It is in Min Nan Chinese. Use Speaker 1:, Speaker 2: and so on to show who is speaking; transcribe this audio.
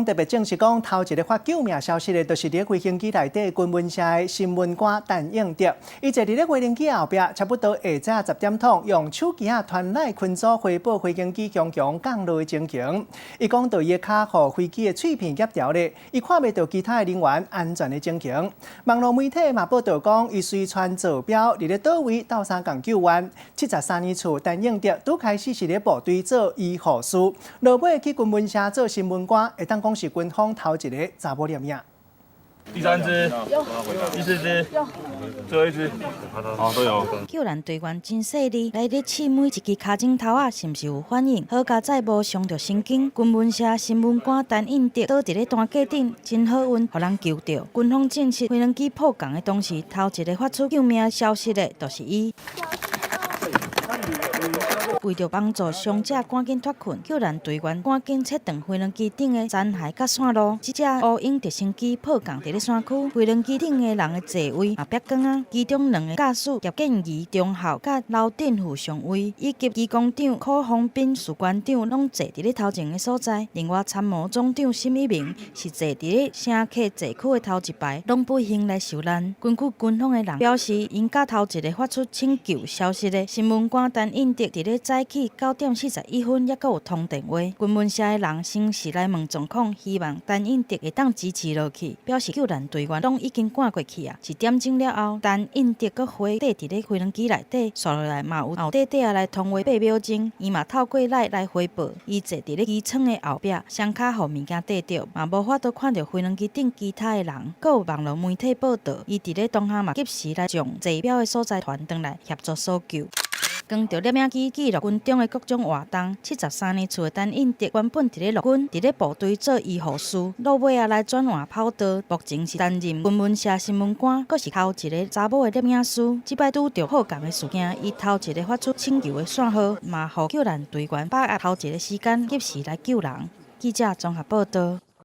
Speaker 1: 特別證實講，頭一个發救命消息的，就是佇飛行機內底軍聞社的新聞官陳應德。伊坐佇咧飛行機後壁，差不多下早10點通，用手機仔傳來群組回報飛行機強強降落的情形。伊講著伊的跤予飛機的碎片夾著咧，伊看袂著其他的人員安全的情形。網路媒體嘛報導講，伊隨傳座標佇咧佗位鬥相共救援。73年次陳應德拄開始是咧部隊做醫護師，落尾去軍聞社做新聞官，會當講是軍方頭一个查某攝影。
Speaker 2: 第三隻，第四隻，最後一隻，好都有。
Speaker 3: 救援隊員真細膩，來咧試每一支跤指頭仔，是毋是有反應？好佳哉無傷著神經。軍聞社新聞官陳應德倒佇咧單架頂，真好運，予人救著。軍方證實，飛行機迫降的當時，頭一个發出救命消息的，就是伊。為著幫助傷者趕緊脫困，救援隊員趕緊切斷飛行機頂的殘骸佮線路。這隻烏鷹直升機迫降佇咧山區，飛行機頂的人的座位嘛煏光啊！其中兩个駕駛葉建儀中校佮劉振富上尉，以及機工長柯宏斌士官長，攏坐佇咧頭前的所在。另外參謀總長沈一鳴是坐佇咧乘客座區的頭一排，攏不幸來受難。根據軍方的人表示，𪜶佮頭一个發出拯救消息的新聞官陳應德，佇咧早起9點41分，猶閣有通電話。軍聞社的人先是來問狀況，希望陳應德會當支持落去，表示救援隊員攏已經趕過去啊。1點鐘了後，陳應德閣回綴佇咧飛行機內底，紲落來嘛有後底底仔來通話8秒鐘，伊嘛透過來來回報，伊坐佇咧機艙的後壁，雙跤予物件綴著，嘛無法度看著飛行機頂其他的人。閣有網路媒體報導，伊佇咧當下嘛及時來將坐標的所在傳轉來協助搜救。扛著攝影機記錄軍中的各種活動。73年次的陳應德原本佇咧陸軍，佇咧部隊做醫護師，落尾仔來轉換跑道，目前是擔任軍聞社新聞官，閣是頭一个查某的攝影師。這擺拄著迫降的事件，伊頭一个發出拯救的訊號，嘛予救援隊員把握頭一个時間，及時來救人。記者綜合報導。